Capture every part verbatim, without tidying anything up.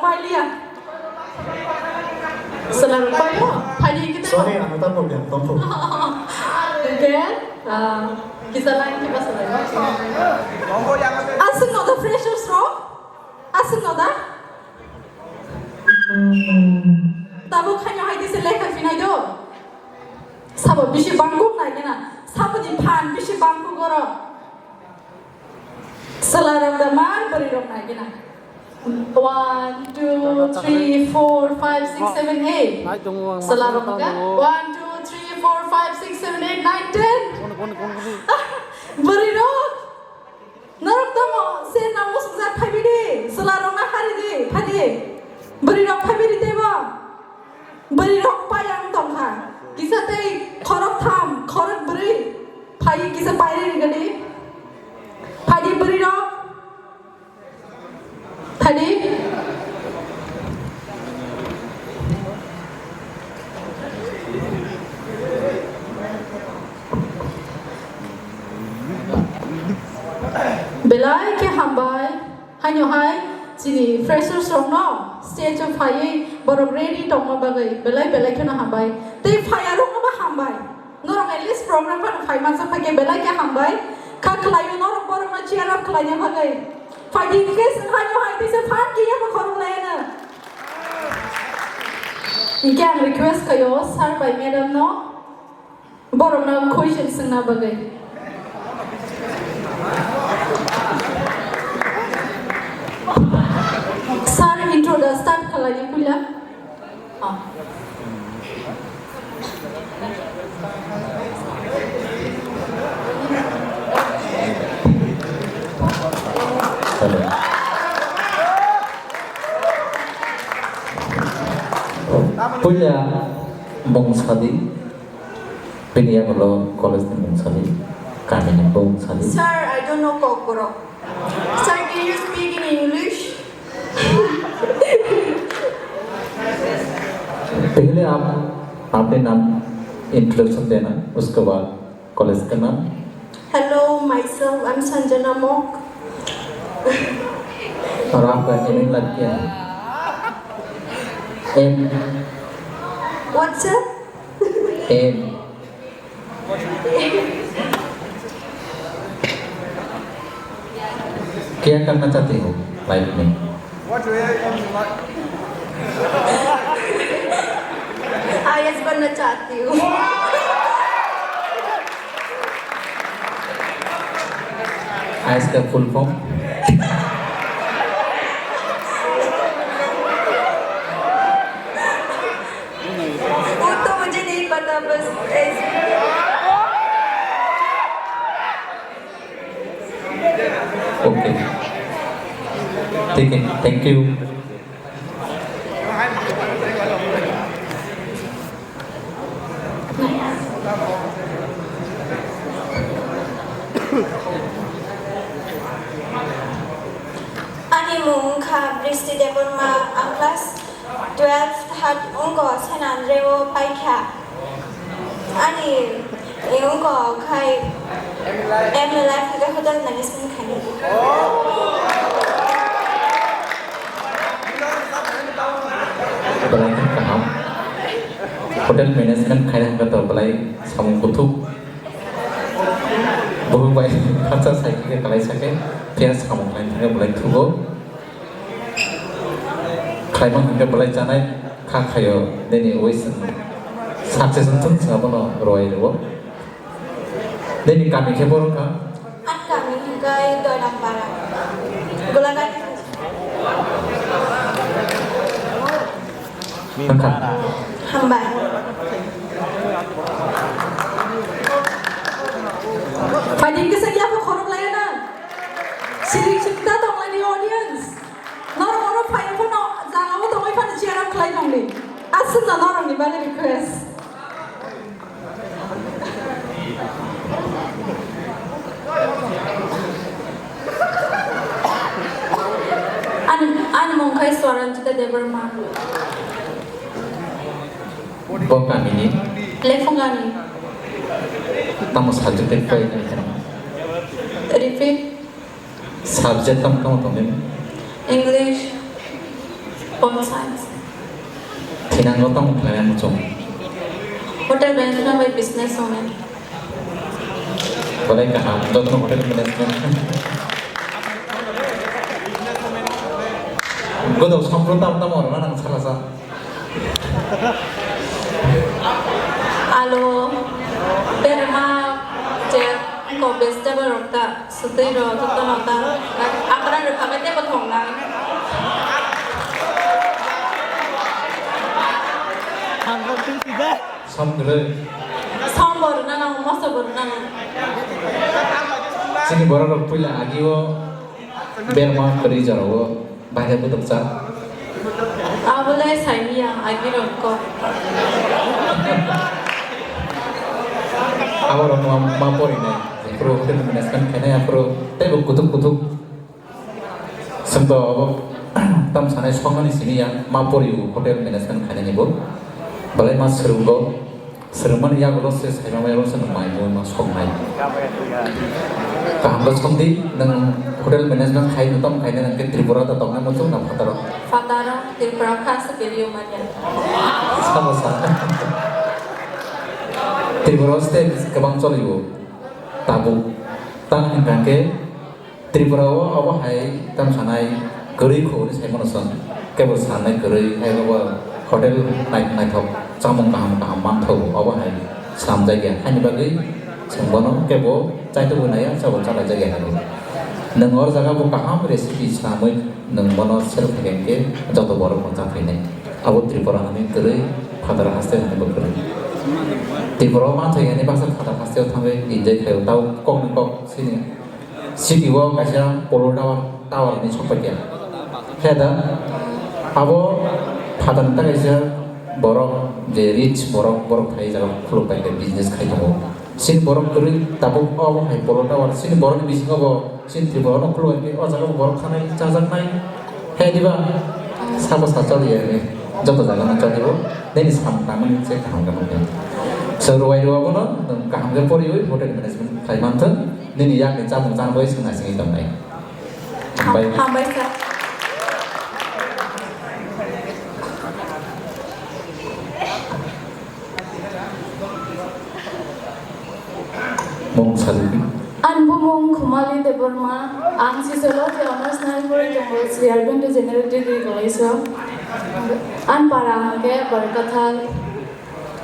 Pailiya. Chwla rok paio? Paidi hwnkhe tei. Sorry, ano ta problem tongkho. Hwnkhe, ah, kisa line khe basa lai. Aswk no da freshers rok? Aswk no da? Tabuk khaino hai tise lekha phinai do. Sabo bisi bangkuk nai gana. Sabo ni phan bisi bangkuk oro. Chwla rok da mar bwrwi rok nai gana. One, two, three, four, five, six, seven, eight. Chwla rok da. One, two, three, four, five, six, seven, eight, nine, ten. Bwrwi rok. Norok tamo, se namo sujak phaibi di, chwla rok na hari di, phadi. Bwrwi rok phaibi di tebo. Bwrwi rok payang tongkha. Kisa tei khorok tham, khorok bwrwi. Phai kisa pairi rigadi. Phadi bwrwi rok. Phadi. Belai khe hambai, haino hai chini freshers rokno stage o phaiwi borok ready tongma bagwi belai belai kheno hambai. Tei phaiya rokno bo hambai. Norok at least program phano phai mansa phai khe belai khe hambai. Kha khlaio norok borokno cheer up khlaina bagwi. Phaidi khe swng haino hai tisa phan kiya bo khorok layana. Hinkhe ang request khaio sir bai madam no. Borokno question swngna bagwi. Sir, intro da start khlaidi puila. Ah. Hello. Puila mung sadi. Bini yagulo college ni mung sadi, kami ni mung sadi. Sir, I don't know Kokborok. Sir, can you speak in English? पहले आप अपने नाम इंट्रोडक्शन देना, उसके बाद कॉलेज का नाम। Hello, myself, I'm Sanjana Mok. और आपका एम इन लाइफ क्या है? एम। What's up? एम। क्या करना चाहते हो लाइफ में? आईएएस बनना चाहती हूँ। आईएएस का फुल फॉर्म? वो तो मुझे नहीं पता, बस ऐसे। ओके, ठीक है, thank you. Ani mung wngkha Bristi Debbarma, ang class twelve third wngkha, San Andreo paikha. Ani wngkha khai M A life khe hotel management khainai. Belai khe kaham. Hotel management khaina hwnkhe to belai samung kuthuk. Buhuk bai khatsa cycle khe kwlaisa khe phiya samung khlaina thangkhe belai thugo. Khlaima hwnkhe belai chanai kha khaio nini wish success wngthung chwng abono rwai rwo. Nini kami khe boro kha? Ani kami hwnkhe Doiram para. Golaghat. Wngkha. Hambai. Phaidi kisa ya bo khorok laya na. Siring sikta tong lani audience. Norok oro phai phano jaga o tongwi phano cheer up khlai tong di. Aswk no norok ni bagwi request. Ani, ani mung khai Swaranjita Debbarma. Bo kamini? Lephungani. Tamo subject bai khai kheno? Repeat. Subject tamo tamo tongmani? English. Pol Science. Thinango tamo khlainai muchung. Hotel management bai business owner. Bolai kaham, jotno hotel management. Godo sampro tam tam orna nang sala sa. Alo, berma, je, ko vegetable rok ta. Sutwi rw jotono ta. Apra rw khabai tei bo thong nang. Som kwrwi. Som bo rwna nango, moso bo rwna nango. Chini borok rok puila agi o berma kwrwi jora o. Bahai bwtwkcha. Abole saini ang agirokko. Aborok ma, ma porinai. Jephuru hotel management khainai aphuru teibo kuthuk kuthuk. Chwngbo abo tam sanai songmani simi ya ma poriu hotel management khainani bo. Belai ma swrwngo. Swrwngmani yagulo se saimamai abo se nwng mai mui ma soknai. Kaham khe sokdi, nwng hotel management khai nwng tamo khainai, nwng khe Tripura da tongnai muchung na phataro? Phataro, Tripura kha se kiriyo manya. Sabo sa. Tripura o state kwbang choliwo. Tabuk. Tang hwnkha khe Tripura o abo hai tamo sanai kwrwi kho hwnwi sai mano chwng. Kebo sanai kwrwi hai bo hotel nai-, naithok chamung kaham kaham manthogo abo hai slamjak ya. Haini bagwi chwng bono kebo chaitugwi naiya, chabo chalaijak ya hinwi. Nwng or jaga bo kaham recipe slamwi nwng bono sell khai khe joto borok no cha phainai. Abo Tripura hani kwrwi, phataro haste hani bo kwrwi. Tripura o manthai yani baksa phataro haste o thangwi enjoy khaio, tao kokni kok sini. City o kaisa polo tower, tower ni sokpaikia. Khe da, abo phatar ta kaisa borok, je rich borok, borok thai jaga khuluk pai khe business khai tongo. Sini borok kwrwi tabuk obo hai polo tower, sini borok ni bisingo bo, sini Tripura no khuluk pai khe o jaga borok thanai, chajaknai. Hai diba? Sabo sa choli ya ni. Joto jaga no choli bo. Nini sam tangmani se kaham kaham ya. So ruwai ruwa bono, nwng kaham khe poriwi hotel management khai manthun. Nini yakni chamung chang bai swngna singwi tongnai. Hambai. Hambai sir. Mung salini. Ani bumung Khumali Debbarma, ang Sociology Honours nai pori tongo Sri Aurobindo General Degree College o. Ani para hwnkhe Barkathal.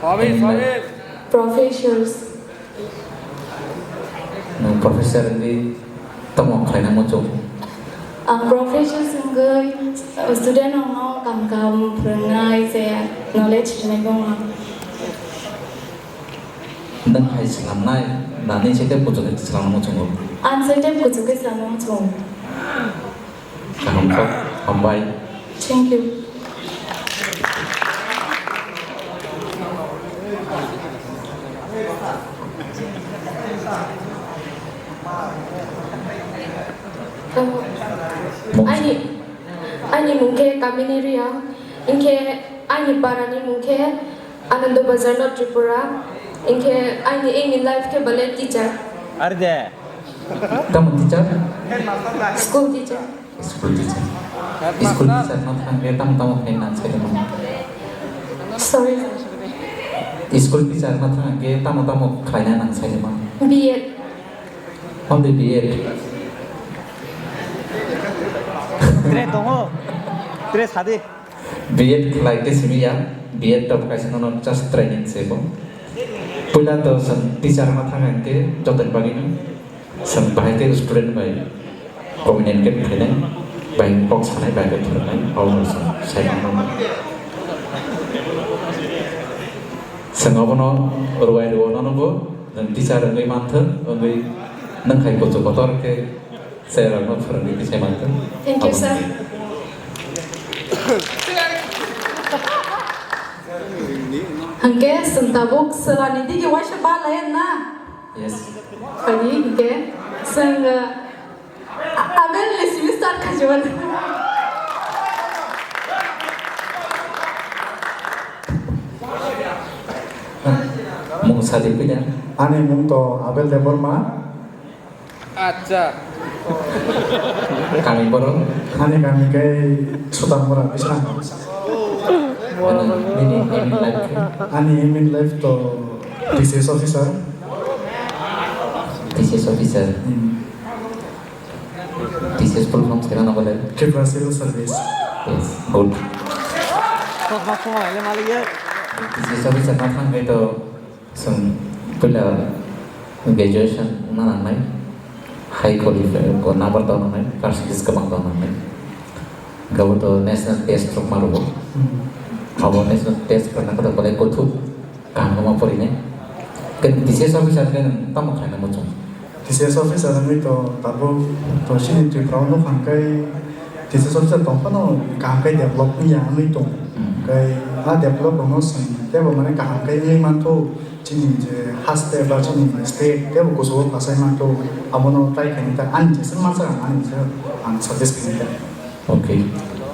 Sabi, sabi. Professors. Nwng professor wngwi tamo khlaina muchung? Ang professor wngwi student rokno kaham kaham phwrwngnai je knowledge rwnai bongma. Nwng hai swnamnai, nani se tei kuchuk khe swnamna muchungo? Ang se tei kuchuk khe swnamna muchungo. Kaham kok, hambai. Thank you. Mung- Ani, ani mung khe Kamini Reang, hwnkhe ani para ni mung khe Anando Bazar, North Tripura, hwnkhe ani aim in life khe bale teacher. Arde. Tamo teacher? School teacher. School teacher. School teacher no thang khe tamo tamo khe nang sai tamo. Sorry. School teacher no thang khe tamo tamo khlaina nang sai tamo. B Ed. Only B Ed. Tre tongo. Tre sadi. B Ed khlai khe simi ya, B Ed tok kaisa nono just training se bo. Puila to chwng teacher ma thang khe jotoni bagwi no chwng bahai khe student bai communicate khainai, bai kok sanai, bai khe phwrwngnai, abo no chwng sai mano. Chwng abono rwai rwo nono bo, nwng teacher wngwi manthwng, wngwi nwng hai kuchuk kotor khe Sir, ang no phwrwngwi kisa manthung. Thank you, sir. Hwnkhe chwng tabuk swlani digi waisa balai na? Yes. Phai hwnkhe chwng, uh, a-, Abel ni simi start khaijimani. Mung sadi pida. Ani mung to Abel Debbarma. Acha. Kami borok? Ani kami khe Sutamura, Biswanath. Nini aim in life khe? Ani aim in life to T C S officer. T C S officer. Hmm. T C S full form khe nang nai? Tripura Civil Service. Yes, good. T C S officer na thang khe to Chwng puila graduation wngna nangnai, high qualify ko number tong nangnai, percentage kwbang tong nangnai. Hwnkhe bo to national test rok ma rwo. Hmm. Abo national test rok nangkhe to belai kuthuk kaham ma porinai. Khe T C S officer khe nwng tamo khlaina muchung? T C S officer wngwi to tabuk to chini Tripura o nukha hwnkhe T C S officer tong phano kaham khe develop wngya wngwi tongo. Hmm. Hwnkhe a develop rokno chwng teibo mane kaham khe wngwi manthogo. Chini je haste ba chini state teibo kuchugo kwchai manthogo, abono try khainai ta ani jeswk masa ang ani jeswk ang suggest khainai ta. Okay,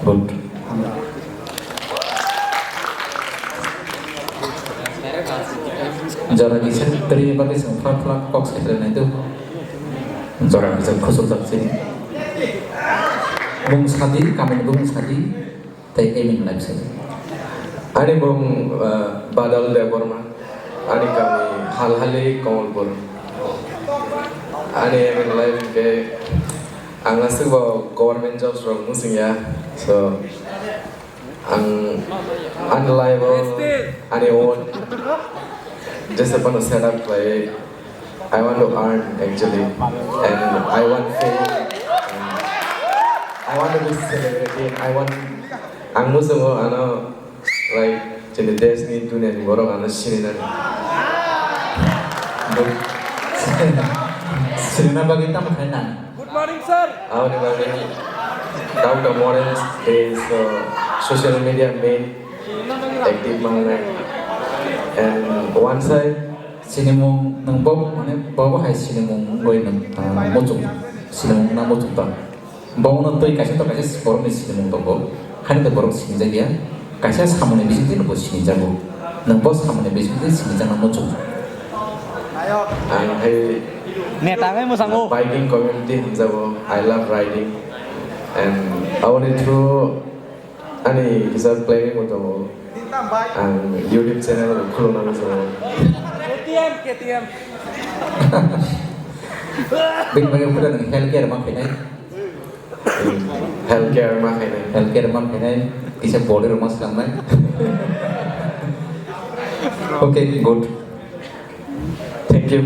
good. Hambai. Jora kisa kwrwini bagwi chwng phlak phlak kok sai khlainai do. Jora kisa khusuljak chini. Bung sadi, kamini bung sadi. Tei aiming life se. Ani bung, uh, Badal Debbarma, ani kami Halhali Kamalpur. Ani aiming life ke ang aswk bo government jobs rok musingya. So ang ani life o ani own jesa pano set up khlai. I want to earn actually, and I want fame. And I want to be celebrity. I want, ang muchungo ano, like, chini desh ni dunia ni borok ano sini nani. Sinina bagwi tamo khai nang? Good morning, sir. Aboni bagwi Doctor Morens is, uh, social media main active mangnai. And one side sinimung nwng bo, mane, bo bo hai sinimung wngwi nwng, ah, muchung, sinimung na muchung tong. Bo no twi kaisa to kaisa borokni sinimung tongo, haino to borok sinijak ya. Kaisa samungni bisingtwi no bo sinijago. Nwng bo samungni bisingtwi sinijakna muchung. Ang hai Neta wngwi mwsango. Biking community hamjago. I love riding. And aboni through Ani kisa planning bo tongo. Ang YouTube channel rok khulukna muchungo. K T M, K T M. Bini bagwi puila nwng health care ma khainai. Health care ma khainai. Health care ma khainai. Kisa body rok ma swnamnai. Okay, good. Thank you.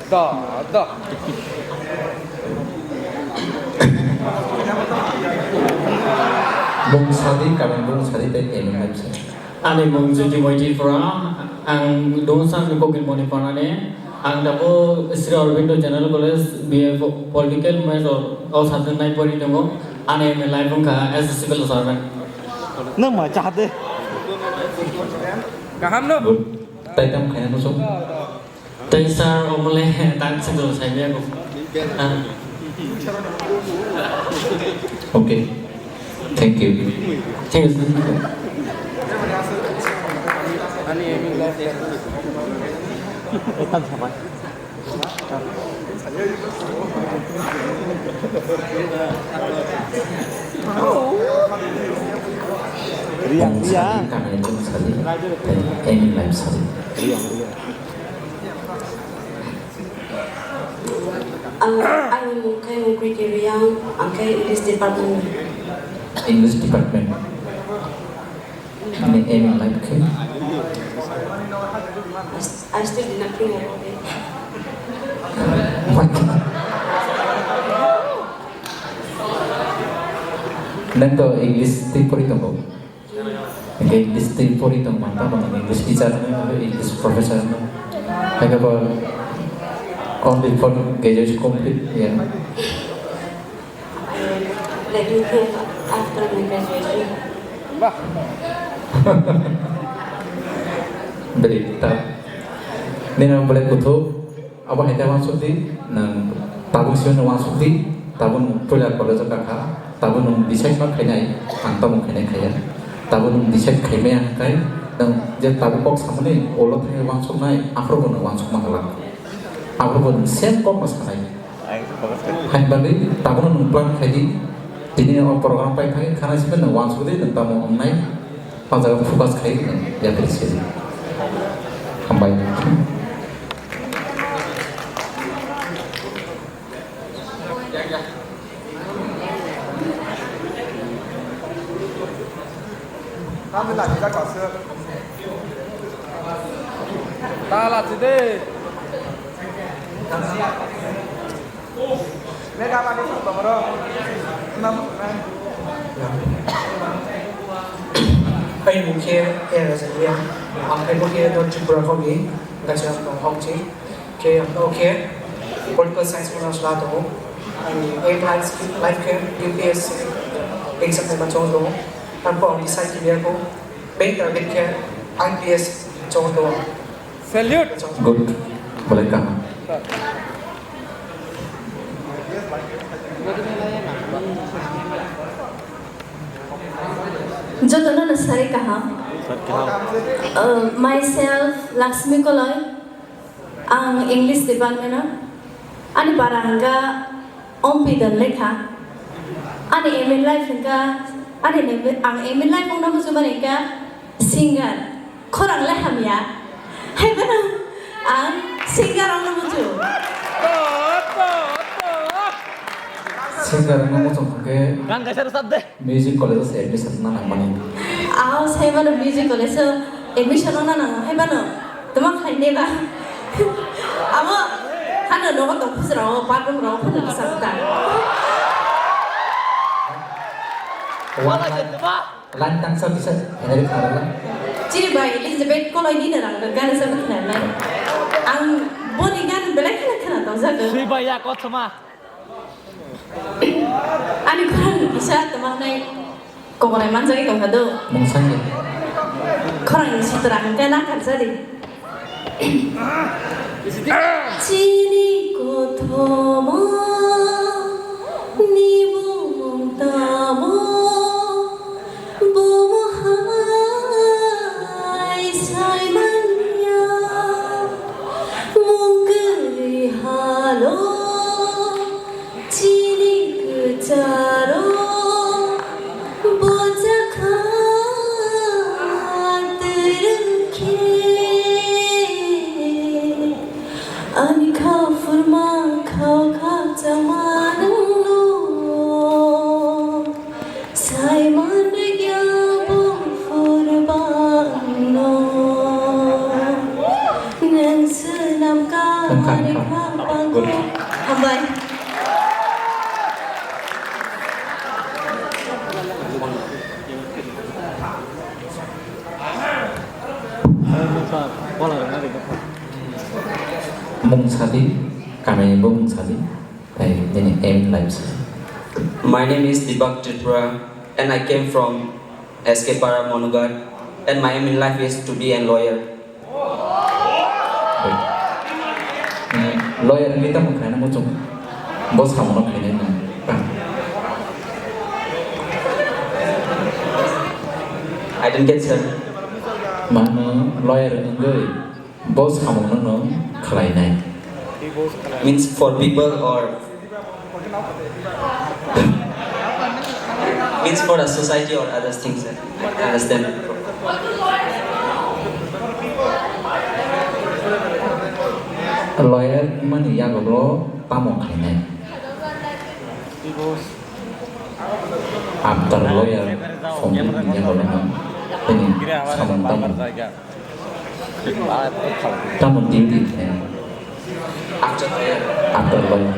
Da, da. Bung sadi, kami bung sadi tei kami nai bisa. Ani mung Jyoti Moiti Pura, ang Dongsa ni Kokil Moni Panani, ang dabo Sri Aurobindo General College B A Political Major o sajak nai pori tongo, ani M A life wngkha as a civil servant. Nang ma chade. Kaham no? Good. Tai tam khaina muchung. Tai sir omole tak se do sai be ko. Ah. Okay. Thank you. Thank you, sir. Riang, riang. Riang, riang. Ang, ani mung khe Mungkri Kiriang, ang khe English department ni. English department. Ani aim in life khe? I s-, I still did not think about it. Nang to English tei pori tongo? Hingke English tei pori tong manta, manta English teacher no, English professor no. Hingke bo only for graduation complete, yeah. Let me think after my graduation. Beri ta. Nini belai kuthuk. Abo hai khe uansuk di, nwng tabuk simi no uansuk di, tabuk nwng puila college o kakha, tabuk nwng decide ma khainai, ang tamo khainai khaiya, tabuk nwng decide khaimaya hwnkhe nwng je tabuk kok samani ulo thangwi uansuknai, aphuru bo nwng uansukma hala. Abo bo nwng same kokno sanai. Hai bagwi tabukno nwng plan khai di. Tini o program pai thangwi khana simi nwng uansuk di, nwng tamo wngnai. O jaga focus khai nwng yapri se di. Hambai. Tala chide. Ai mung khe era jaya. Ang khe bo khe North Tripura kok ni, gacha hok chi. Khe ang khe political science mano sla tongo. Ani aim life, life khe U P S C exam khe ma chong tongo. Arpor ang decide khe ya ko, main target khe I P S chong tongo. Salute. Good. Boleh kaham. Jotono no sari kaham. Uh, myself, Lakshmi Koloi. Ang English department o. Ani para hwnkha Ompi Don lekha. Ani aim in life hwnkha, ani aim in, ang aim in life wngna muchungmani hwnkha singer. Khorang le hamya. Hai phano ang singer wngna muchung. Singer wngna muchung hwnkhe. Gan kaisa rwchap de. Music college o se admission na nangmani. Ao sai mano music college o admission no na nango hai mano. Tama khlai ne ba. Amo hano nogo tong khujra o bathroom ro phano rwchap ta. Line tangsa bisa henry kharala. Chini bai Elizabeth Koloi ni na rang gan sa khna nai. Ang boni gan belai khna khna tong jago. Sui bai ya kothoma. Ani khorang kisa tongmaknai kokonai manjagwi tongkha do. Mungsani. Khorang ni sitra hwnkhe na kansari. Chini kothoma ni bumung tamo? Bomo hai sai manya, mung kwrwi halo, chini kwcharo, bojakha twrwng khe. Ani kha phurma khao kha chama nwngno, sai manrwgya bung phurba nwngno. Nwng swnam kha ani kha pango. Hambai. Mung sadi, kami ni bo mung sadi, tei nini aim life sadi. My name is Deepak Tripura and I came from S K Para Monughat and my aim in life is to be a lawyer. Lawyer ni tamo khaina muchung, bo samano khainai nang. I didn't get, sir. Mano lawyer wngwi. Bo samungno nwng khlainai. Means for people or means for a society or other things, sir. I understand. Lawyer mani yago tamo khlainai. After lawyer, something yago tamo. Tini samung tamo. Tamo duty khe. After lawyer. After lawyer.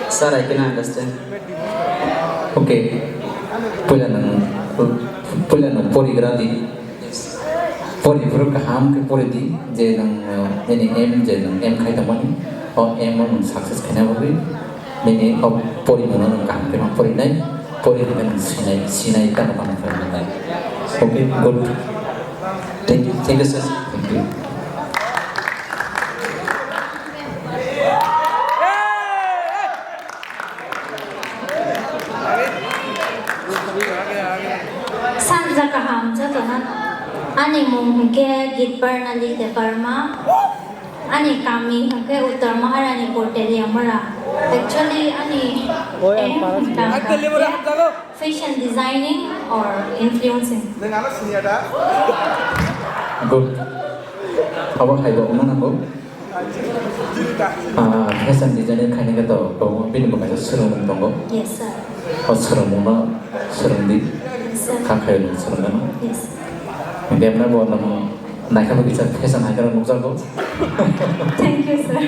Sir, I cannot understand. Okay. Puila nang, puila nang porigra di. Pori phuru kaham khe pori di, je nwng, uh, nini aim, je nwng aim khai tongmani, o aim o nwng success khaina bagwi, nini o pori mano nwng kaham khe ma pori nai, pori hwnkhe nwng sinai, sinai tamo tamo khlai nai. Okay, good. Thank you, thank you, sir. Thank you. Ani mung hwnkhe Gitbarnali Debbarma. Ani kami hwnkhe Uttar Maharani Porteli Amara. Actually, ani aim hwnkha fashion designing or influencing. Good. Abo hai bo wngna nango. Ah, fashion designer khaina khe to kwbangma bini bo kaisa swrwngmung tongo. Yes, sir. O swrwngmungno swrwngdi. Yes, sir. Kha khaio nwng swrwngmano. Yes. Hwnkhe emne bo nwng naikha bo kisa fashion hai kheno nukjago. Thank you, sir.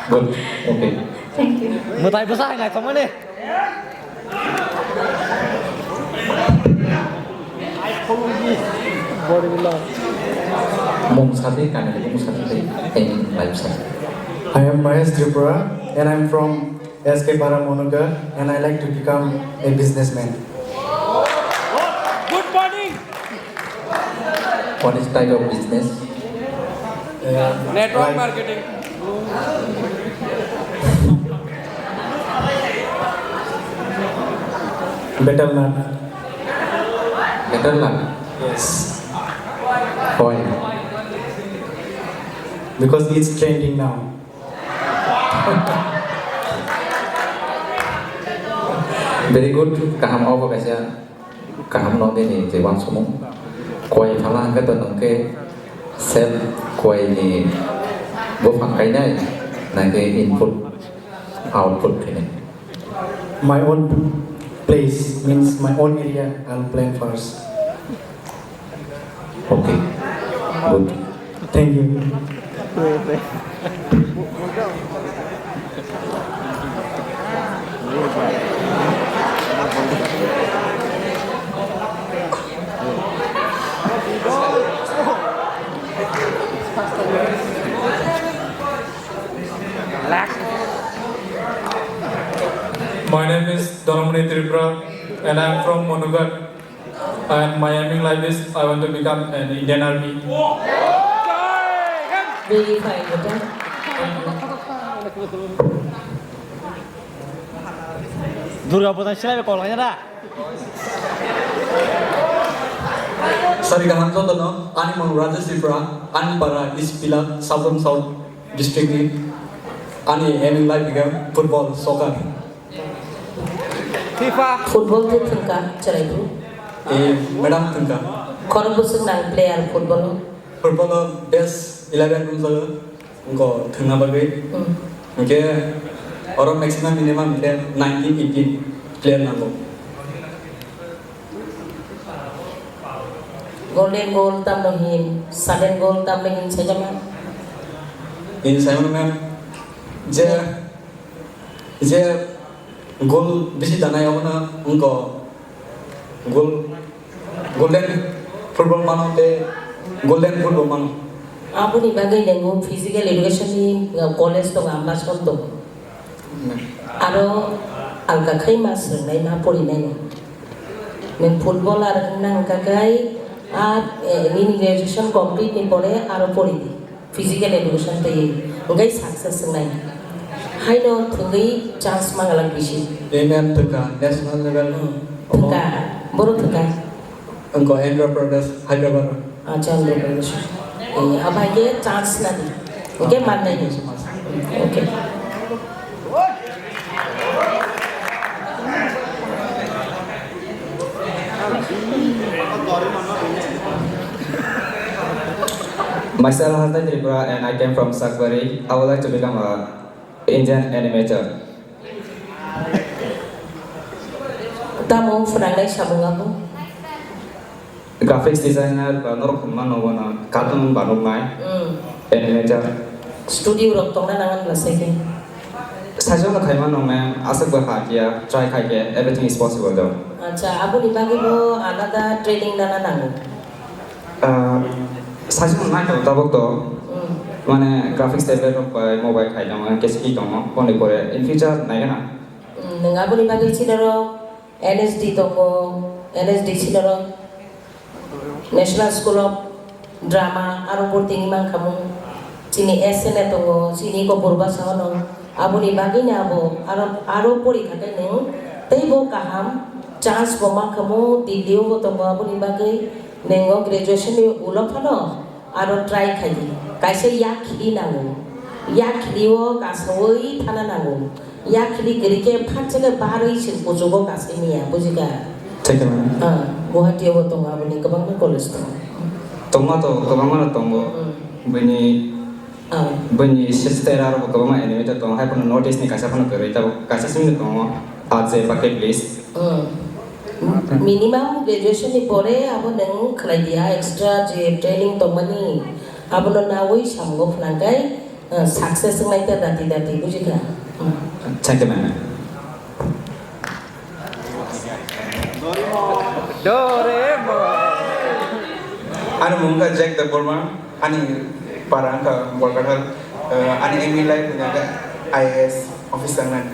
Good. Okay. Thank you. Mwtai bwsa hai naithokmani. Mung sadi, kami mung sadi, tei tei live sadi. I am Mahesh Tripura and I'm from S K Para Monuga and I like to become a businessman. Good morning. What is type of business? Uh, Network like marketing. Betel nut. Betel nut? Yes. Why? Because it's trending now. Very good. Kaham, obo kaisa kaham no bini je uansukmung. Koi phala hwnkhe to nwng khe self koi ni buphang kainai, na khe input output khainai? My own place means my own area, I'll plan first. Okay. Good. Thank you. My name is Dhanamani Tripura and I am from Monughat. And my aim in life is I want to become an Indian Army. Very fine, beta. Durga Puja silai kol kanya da. Sari kaham jotono, ani mung Rajesh Tripura, ani para East Pilak, Sabrum South district ni, ani aim in life higa football, soccer. FIFA. Football tei thwngkha chwraibru. Eh, madam thwngkha. Khorok bwswk nang player football o? Football o best eleven wngjago, wngkha thwngna bagwi. Hmm. Hwnkhe oro maximum minimum hwnkhe nineteen eighteen player nango. Golden goal tamno hin, sudden goal tamno hin saijama? Hin saimano ma'am, je, je goal bisi danai obono wngkha goal, golden football mano tei golden football mano. Aboni bagwi nwngo physical education ni college tongo, Ambasol tongo. Aro alka khai ma swrwngnai, ma porinai no. Nwng footballer wngna hwnkha khai a, eh, nini graduation complete ni pore aro pori di. Physical education tei hwnkhe success wngnai. Haino thwngwi chance mangalak bisi. Amen thwngkha national level. Hmm. Thwngkha, boro thwngkha. Wngkha Andhra Pradesh, Hyderabad. Acha, Andhra Pradesh. Eh, abo hai khe chance nadi. Hwnkhe mannai. Okay. Myself, Hasnai Tripura, and I came from Sakbari. I would like to become a Indian animator. Tamo phwrangnai samung abo? Graphics designer ba norok hwnma nogo na cartoon banoknai, hmm, animator. Studio rok tongna nangan ba sai khe? Saichung no khaima nongnai, aswk bai ha kiya, try khai khe, everything is possible though. Acha, aboni bagwi bo alada training nana nango? Ah, saichung no nai tongo tabuk to, hmm, mane graphics develop bai mobile khai tongo, K C P tongo, boni pore in future nai gana. Hmm, nwng aboni bagwi chini rok N S D tongo, N S D sini rok National School of Drama, aro bo tini mankha mung chini S N A tongo, chini Kopor Basa no. Aboni bagwi no abo aro, aro pori kha khe nwng tei bo kaham chance bo mankha mung, Delhi o bo tongo, aboni bagwi Nwng o graduation ni ulo phano aro try khai di. Kaisa yak khili nango. Yak khili o kasawi thana nango. Yak khili kwrwi khe phatsa khe barwi se kuchugo kasai maya, bujikha? Thank you, ma'am. Ah, Guwahati o bo tongo, aboni kwbangma college tongo. Tongma to kwbangma no tongo. Hmm. Bini Ah. Bini sister aro bo kwbangma animator tongo, hai phano North East ni kaisa phano kwrwi, tabuk kaisa simi tongo, Ajay Bucket List. Hmm. Minimum graduation ni pore abo nwng khlai dia, extra je training tongmani, abono nawi samungo phnangkhai, ah, success wngnai ta dati dati, bujikha? Hmm. Thank you, ma'am. Doraemon. Ani mung kha Jack Debbarma, ani para wngkha Bolkathal, eh, ani aim in life wngkha I A S officer nani.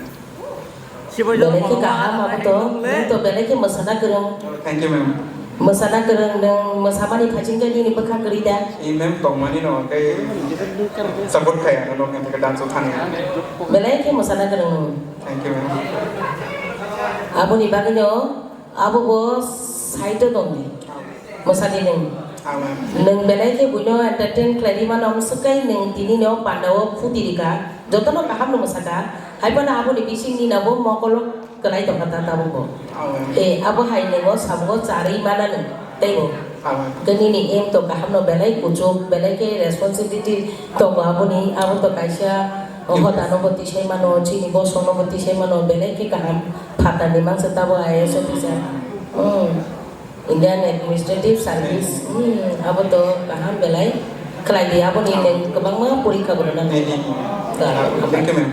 Belai khe kaham abo to, nwng to belai khe mwsana kwrwng. Thank you, ma'am. Mwsana kwrwng nwng, mwsamani phaising khe nini bwkha kwrwi da? Eh, ma'am, tongmani no, tei support khai ano, nok ni dance o thani. Belai khe mwsana kwrwng nwng. Thank you, ma'am. Aboni bagwino abo bo side o tongdi. Mwsadi nwng. Ah, ma'am. Nwng belai khe buino entertain khlaidi mano, mwswk khe nwng tini no panda o phuti rikha. Jotono kaham no mwsakha. Hai phano aboni bising ni nabo mokolo kwlai tongkha ta tabuk bo. Ah, ma'am. Eh, abo hai nwng o samungo charwi mana nwng. Teibo. Abo. Khe nini aim to kaham no belai kuchuk, belai khe responsibility tongo aboni, abo to kaisa hodano bo tisai mano, chini bosong no bo tisai mano, belai khe kaham phatar ni mangsa tabo I A S officer. Hmm. Indian Administrative Service, hmm, abo to kaham belai khlai di, aboni nwng kwbangma porikha bo rwna nango. Thank you, ma'am.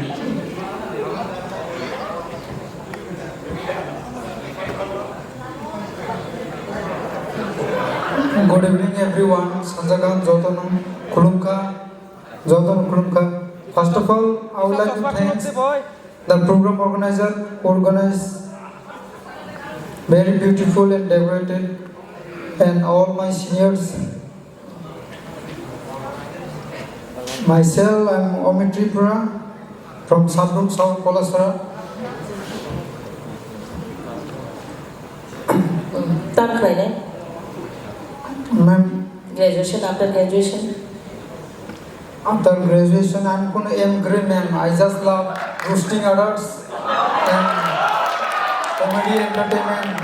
Good evening, everyone. Sanjakang jotono khulumkha, jotono khulumkha. First of all, I would like to thanks the program organizer, organize very beautiful and decorated, and all my seniors. Myself, I'm Omit Tripura from Sabrum South Kolasara. Tam khlainai? Ma'am. Graduation, after graduation? After graduation, I'm gonna aim grim, ma'am. I just love roasting others and comedy entertainment.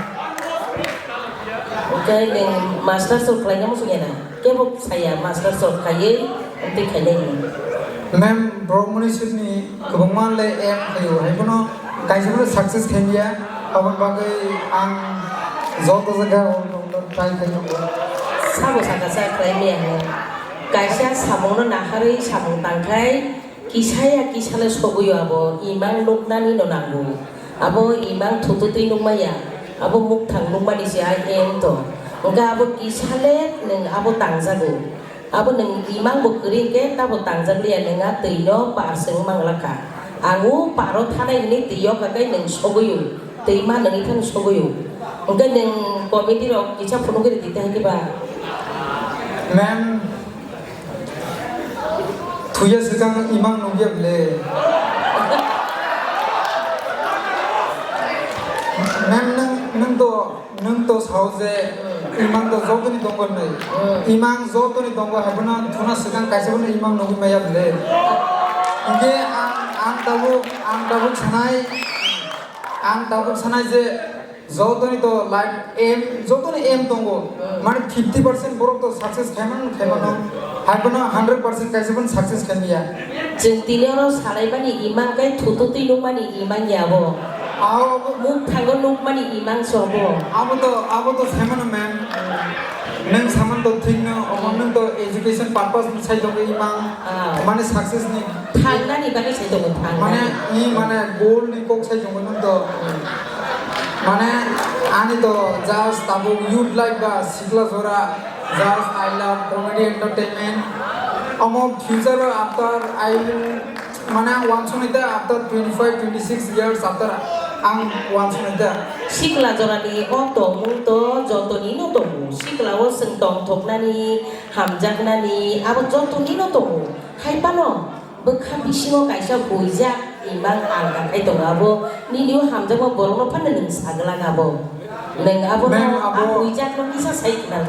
Oke, nwng master sok khlaina muchung ya na? Kebo saya master sok khaiwi, tei khainai ni. Ma'am, Borok mani sini kwbangma le aim khaio, hai phano kaisa phano success khaimya, aboni bagwi ang joto jaga o try khaio. Sabo saka sa khlaimya hwnwi. Kaisa samungno naharwi samung tangkhai, kisa ya kisa le sogwi o abo, imang nuknani no nango. Abo imang thututwi nukmaya, abo mukthang nukmani se ai em to. Hwnkhe abo kisa le nwng abo tangjago. Abo nwng imang bo kwrwi hwnkhe tabo tangjakliya, nwng a twi no par se wng manglakha. Ang o paro thanai hwnwi twi yok kha khe nwng sogwi o. Twi ma nangwi phano sogwi o. Hwnkhe nwng committee rok kisa phunugwi rwdi tei hwnkhe ba. Ma'am, thuya swkang imang nukya ble. Ma'am, nwng, nwng to, nwng to sao je imang to jotoni tongo hwnwi. Hmm. Imang jotoni tongo, hai phano thuna swkang kaisa phano imang nugwi maya ble. Hwnkhe ang, ang tabuk, ang tabuk sanai, ang tabuk sanai je, jotoni to life aim, jotoni aim tongo. Hmm. Mane fifty percent borok to success khaimano, khaimano. Hmm. Hai phano hundred percent kaisa phano success khaimya. Chwng tini oro salaimani imang khe thututwi nukmani imang ya abo. Abo, abo. Mukthango nukmani imang se abo. Abo to, abo to saimano, ma'am. Hmm. Nwng saman to thik no, omo nwng to education purpose ni sai tongo imang. Ah. Mane success ni. Thangnani bagwi sai tongo, thangnani. Mane, i mane goal ni kok sai tongo nwng to. Mane, ani to just tabuk youth life ba sikla jora, just I love comedy entertainment. Omo future o after I will, mane, ang wansuknai ta after twenty five, twenty six years after ang wansuknai ta. Sikla jorani o tongmung to jotoni no tongo. Sikla o chwng tongthoknani, hamjaknani, abo jotoni no tongo. Hai phano bwkha bisingo kaisa huijak imang alga khai tongo, abo nini o hamjakma borokno phano nwng sa glak abo. Nwng abono, ma'am, abo a huijak no kisa sai khna.